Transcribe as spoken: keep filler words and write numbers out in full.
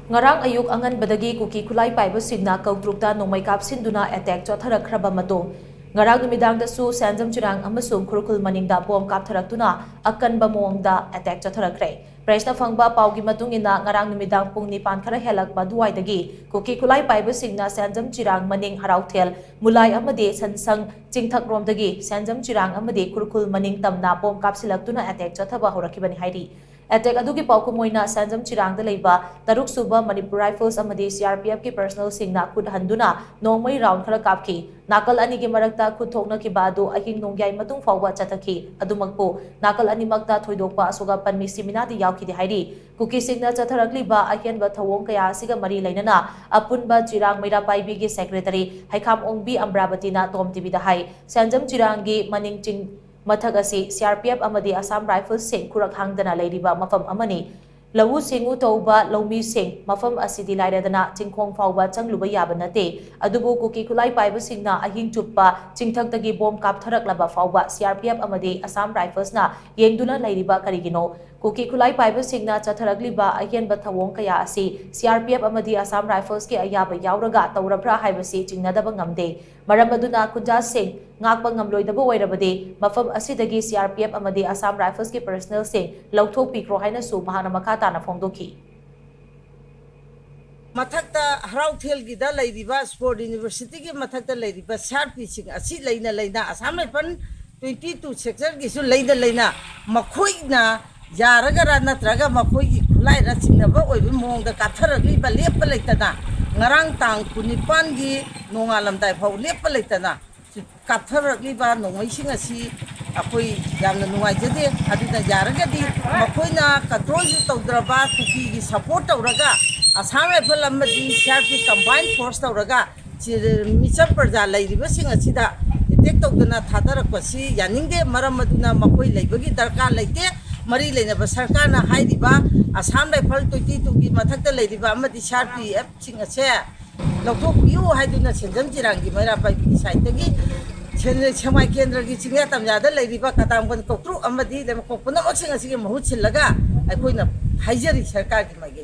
ꯉꯔꯥꯡ ꯑꯌꯨꯛ ꯑꯉꯟꯕꯗꯒꯤ ꯀꯨꯀꯤ ꯈꯨꯠꯂꯥꯏ ꯄꯥꯏꯕꯁꯤꯡꯅ ꯀꯧꯇ꯭ꯔꯨꯛꯇ ꯅꯣꯡꯃꯩ ꯀꯥꯞꯁꯤꯟꯗꯨꯅ ꯑꯦꯇꯦꯛ ꯆꯠꯊꯔꯛꯈ꯭ꯔꯕ ꯃꯇꯨꯡ, ꯉꯔꯥꯡ ꯅꯨꯃꯤꯗꯥꯡꯗꯁꯨ ꯁꯦꯟꯖꯝ ꯆꯤꯔꯥꯡ ꯑꯃꯁꯨꯡ ꯈꯨꯔꯈꯨꯜ ꯃꯅꯤꯡꯗ ꯕꯣꯝ ꯀꯥꯞꯊꯔꯛꯇꯨꯅ ꯑꯀꯟꯕ ꯃꯑꯣꯡꯗ ꯑꯦꯇꯦꯛ ꯆꯠꯊꯔꯛꯈ꯭ꯔꯦ꯫ ꯄ꯭ꯔꯦꯁꯅ ꯐꯪꯕ ꯄꯥꯎꯒꯤ ꯃꯇꯨꯡ ꯏꯟꯅ, ꯉꯔꯥꯡ ꯅꯨꯃꯤꯗꯥꯡ ꯄꯨꯡ ꯅꯤꯄꯥꯟ ꯈꯔ ꯍꯦꯜꯂꯛꯄ ꯑꯗꯨꯋꯥꯏꯗꯒꯤ ꯀꯨꯀꯤ ꯈꯨꯠꯂꯥꯏ ꯄꯥꯏꯕꯁꯤꯡꯅ ꯁꯦꯟꯖꯝ ꯆꯤꯔꯥꯡ ꯃꯅꯤꯡ ꯍꯔꯥꯎꯊꯦꯜ ꯃꯨꯂꯥꯏ ꯑꯃꯗꯤ ꯁꯟꯁꯪ ꯆꯤꯡꯊꯛꯔꯣꯝꯗꯒꯤ ꯁꯦꯟꯖꯝ ꯆꯤꯔꯥꯡ ꯑꯃꯗꯤ ꯈꯨꯔꯈꯨꯜ ꯃꯅꯤꯡ ꯇꯝꯅ ꯕꯣꯝ ꯀꯥꯞꯁꯤꯜꯂꯛꯇꯨꯅ ꯑꯦꯇꯦꯛ ꯆꯠꯊꯕ ꯍꯧꯔꯛꯈꯤꯕꯅꯤ ꯍꯥꯏꯔꯤ꯫ ꯑꯦꯇꯦꯛ ꯑꯗꯨꯒꯤ ꯄꯥꯎꯈꯨꯝ ꯑꯣꯏꯅ ꯁꯦꯟꯖꯝ ꯆꯤꯔꯥꯡꯗ ꯂꯩꯕ ꯇꯔꯨꯛ ꯁꯨꯕ ꯃꯅꯤꯄꯨꯔ ꯔꯥꯏꯐꯜꯁ ꯑꯃꯗꯤ ꯁꯤ ꯑꯥꯔ ꯄꯤ ꯑꯦꯐꯀꯤ ꯄꯔꯁꯅꯦꯜꯁꯤꯡꯅ ꯈꯨꯠ ꯍꯟꯗꯨꯅ ꯅꯣꯡꯃꯩ ꯔꯥꯎꯟ ꯈꯔ ꯀꯥꯞꯈꯤ꯫ ꯅꯥꯀꯜ ꯑꯅꯤꯒꯤ ꯃꯔꯛꯇ ꯈꯨꯠ ꯊꯣꯛꯅꯈꯤꯕ ꯑꯗꯨ ꯑꯍꯤꯡ ꯅꯣꯡꯌꯥꯏ ꯃꯇꯨꯡ ꯐꯥꯎꯕ ꯆꯠꯊꯈꯤ꯫ ꯑꯗꯨꯃꯛꯄꯨ ꯅꯥꯀꯜ ꯑꯅꯤꯃꯛꯇ ꯊꯣꯏꯗꯣꯛꯄ ꯑꯁꯣꯛ ꯑꯄꯟ ꯃꯤꯁꯤ ꯃꯤꯅꯥꯗꯤ ꯌꯥꯎꯈꯤꯗꯦ ꯍꯥꯏꯔꯤ꯫ ꯀꯨꯀꯤꯁꯤꯡꯅ ꯆꯠꯊꯔꯛꯂꯤꯕ ꯑꯍꯦꯟꯕ ꯊꯧꯑꯣꯡ ꯀꯌꯥ ꯑꯁꯤꯒ ꯃꯔꯤ ꯂꯩꯅꯅ ꯑꯄꯨꯟꯕ ꯆꯤꯔꯥꯡ ꯃꯩꯔꯥ ꯄꯥꯏꯕꯤꯒꯤ ꯁꯦꯀ꯭ꯔꯦꯇꯔꯤ ꯍꯩꯈꯥꯝ ꯑꯣꯡꯕꯤ ꯑꯝꯕ꯭ꯔꯥꯕꯇꯤꯅ ꯇꯣꯝ ꯇꯤꯚꯤꯗ ꯍꯥꯏ, ꯁꯦꯟꯖꯝ ꯆꯤꯔꯥꯡꯒꯤ ꯃꯅꯤꯡ ꯆꯤꯡ ꯃꯊꯛ ꯑꯁꯤ ꯁꯤ ꯑꯥꯔ ꯄꯤ ꯑꯦꯐ ꯑꯃꯗꯤ ꯑꯁꯥꯝ ꯔꯥꯏꯐꯜꯁꯤꯡ ꯈꯨꯔꯛ ꯍꯥꯡꯗꯅ ꯂꯩꯔꯤꯕ ꯃꯐꯝ ꯑꯃꯅꯤ꯫ ꯂꯧꯎ ꯁꯤꯡꯎ ꯇꯧꯕ ꯂꯧꯃꯤꯁꯤꯡ ꯃꯐꯝ ꯑꯁꯤꯗꯤ ꯂꯥꯏꯔꯗꯅ ꯆꯤꯡꯈꯣꯡ ꯐꯥꯎꯕ ꯆꯪꯂꯨꯕ ꯌꯥꯕ ꯅꯠꯇꯦ꯫ ꯑꯗꯨꯕꯨ ꯀꯨꯀꯤ ꯈꯨꯠꯂꯥꯏ ꯄꯥꯏꯕꯁꯤꯡꯅ ꯑꯍꯤꯡ ꯆꯨꯞꯄ ꯆꯤꯡꯊꯛꯇꯒꯤ ꯕꯣꯝ ꯀꯥꯞꯊꯔꯛꯂꯕ ꯐꯥꯎꯕ ꯁꯤ ꯑꯥꯔ ꯄꯤ ꯑꯦꯐ ꯑꯃꯗꯤ ꯑꯁꯥꯝ ꯔꯥꯏꯐꯜꯁꯅ ꯌꯦꯡꯗꯨꯅ ꯂꯩꯔꯤꯕ ꯀꯔꯤꯒꯤꯅꯣ? ꯀꯨꯀꯤ ꯈꯨꯠꯂꯥꯏ ꯄꯥꯏꯕꯁꯤꯡꯅ ꯆꯠꯊꯔꯛꯂꯤꯕ ꯑꯍꯦꯟꯕ ꯊꯧꯑꯣꯡ ꯀꯌꯥ ꯑꯁꯤ ꯁꯤ ꯑꯥꯔ ꯄꯤ ꯑꯦꯐ ꯑꯃꯗꯤ ꯑꯁꯥꯝ ꯔꯥꯏꯐꯜꯁꯀꯤ ꯑꯌꯥꯕ ꯌꯥꯎꯔꯒ ꯇꯧꯔꯕ꯭ꯔꯥ ꯍꯥꯏꯕꯁꯤ ꯆꯤꯡꯅꯗꯕ ꯉꯝꯗꯦ꯫ ꯃꯔꯝ ꯑꯗꯨꯅ ꯈꯨꯟꯖꯥꯁꯤꯡ ꯉꯥꯛꯄ ꯉꯝꯂꯣꯏꯗꯕ ꯑꯣꯏꯔꯕꯗꯤ ꯃꯐꯝ ꯑꯁꯤꯗꯒꯤ ꯁꯤ ꯑꯥꯔ ꯄꯤ ꯑꯦꯐ ꯑꯃꯗꯤ ꯑꯁꯥꯝ ꯔꯥꯏꯐꯜꯁꯀꯤ ꯄꯔꯁꯅꯦꯜꯁꯤꯡ ꯂꯧꯊꯣꯛꯄꯤꯈ꯭ꯔꯣ ꯍꯥꯏꯅꯁꯨ ꯃꯍꯥꯛꯅ ꯃꯈꯥ ꯇꯥꯅ ꯐꯣꯡꯗꯣꯛꯈꯤ꯫ ꯃꯊꯛꯇ ꯍꯔꯥꯎꯊꯦꯜꯒꯤꯗ ꯂꯩꯔꯤꯕ ꯁ꯭ꯄꯣꯔꯠ ꯌꯨꯅꯤꯚꯔꯁꯤꯇꯤꯒꯤ ꯃꯊꯛꯇ ꯂꯩꯔꯤꯕ ꯁꯤ ꯑꯥꯔ ꯄꯤꯁꯤꯡ ꯑꯁꯤ ꯂꯩꯅ ꯂꯩꯅ ꯑꯁꯥꯝ ꯔꯥꯏꯐꯜ ꯇ꯭ꯋꯦꯟꯇꯤ ꯇꯨ ꯁꯦꯛꯇꯔꯒꯤꯁꯨ ꯂꯩꯅ ꯂꯩꯅ ꯃꯈꯣꯏꯅ ꯌꯥꯔꯒꯔꯥ ꯅꯠꯇ꯭ꯔꯒ ꯃꯈꯣꯏꯒꯤ ꯈꯨꯠꯂꯥꯏꯔ ꯆꯤꯡꯅꯕ ꯑꯣꯏꯕ ꯃꯑꯣꯡꯗ ꯀꯥꯞꯊꯔꯛꯂꯤꯕ ꯂꯦꯞꯄ ꯂꯩꯇꯅ ꯉꯔꯥꯡ ꯇꯥꯡ ꯀꯨꯟꯅꯤꯄꯥꯟꯒꯤ ꯅꯣꯡꯉꯥꯜꯂꯝꯗꯥꯏ ꯐꯥꯎ ꯂꯦꯞꯄ ꯂꯩꯇꯅ ꯀꯥꯞꯊꯔꯛꯂꯤꯕ ꯅꯣꯡꯃꯩꯁꯤꯡ ꯑꯁꯤ ꯑꯩꯈꯣꯏ ꯌꯥꯝꯅ ꯅꯨꯡꯉꯥꯏꯖꯗꯦ꯫ ꯑꯗꯨꯅ ꯌꯥꯔꯒꯗꯤ ꯃꯈꯣꯏꯅ ꯀꯟꯇ꯭ꯔꯣꯜꯁꯨ ꯇꯧꯗ꯭ꯔꯕ ꯀꯨꯀꯤꯒꯤ ꯁꯄꯣꯔꯠ ꯇꯧꯔꯒ ꯑꯁꯥꯝ ꯔꯥꯏꯐꯜ ꯑꯃꯗꯤ C R P combine force ꯇꯧꯔꯒ ꯁꯤ ꯃꯤꯆꯝ ꯄ꯭ꯔꯖꯥ ꯂꯩꯔꯤꯕꯁꯤꯡ ꯑꯁꯤꯗ ꯑꯦꯇꯦꯛ ꯇꯧꯗꯅ ꯊꯥꯗꯔꯛꯄꯁꯤ ꯌꯥꯅꯤꯡꯗꯦ꯫ ꯃꯔꯝ ꯑꯗꯨꯅ ꯃꯈꯣꯏ ꯂꯩꯕꯒꯤ ꯗꯔꯀꯥꯔ ꯂꯩꯇꯦ꯫ ꯃꯔꯤ ꯂꯩꯅꯕ ꯁꯔꯀꯥꯔꯅ ꯍꯥꯏꯔꯤꯕ ꯑꯁꯥꯝ ꯔꯥꯏꯐꯜ ꯇ꯭ꯋꯦꯟꯇꯤ ꯇꯨꯒꯤ ꯃꯊꯛꯇ ꯂꯩꯔꯤꯕ ꯑꯃꯗꯤ ꯁꯤ ꯑꯥꯔ ꯄꯤ ꯑꯦꯐꯁꯤꯡ ꯑꯁꯦ ꯂꯧꯊꯣꯛꯄꯤꯌꯨ ꯍꯥꯏꯗꯨꯅ ꯁꯦꯟꯖꯝ ꯆꯤꯔꯥꯡꯒꯤ ꯃꯩꯔꯥ ꯄꯥꯏꯕꯤꯒꯤ ꯁꯥꯏꯠꯇꯒꯤ ꯁꯦꯟ-, ꯁꯦꯡꯃꯥꯏ ꯀꯦꯟꯗ꯭ꯔꯒꯤ ꯆꯤꯡꯌꯥ ꯇꯝꯌꯥꯗ ꯂꯩꯔꯤꯕ ꯀꯇꯥꯡꯕꯟ ꯀꯧꯇ꯭ꯔꯨꯛ ꯑꯃꯗꯤ ꯂꯩꯃꯈꯣꯡ ꯄꯨꯝꯅꯃꯛꯁꯤꯡ ꯑꯁꯤꯒꯤ ꯃꯍꯨꯠ ꯁꯤꯜꯂꯒ ꯑꯩꯈꯣꯏꯅ ꯍꯥꯏꯖꯔꯤ ꯁꯔꯀꯥꯔꯒꯤ ꯃꯥꯏꯀꯩ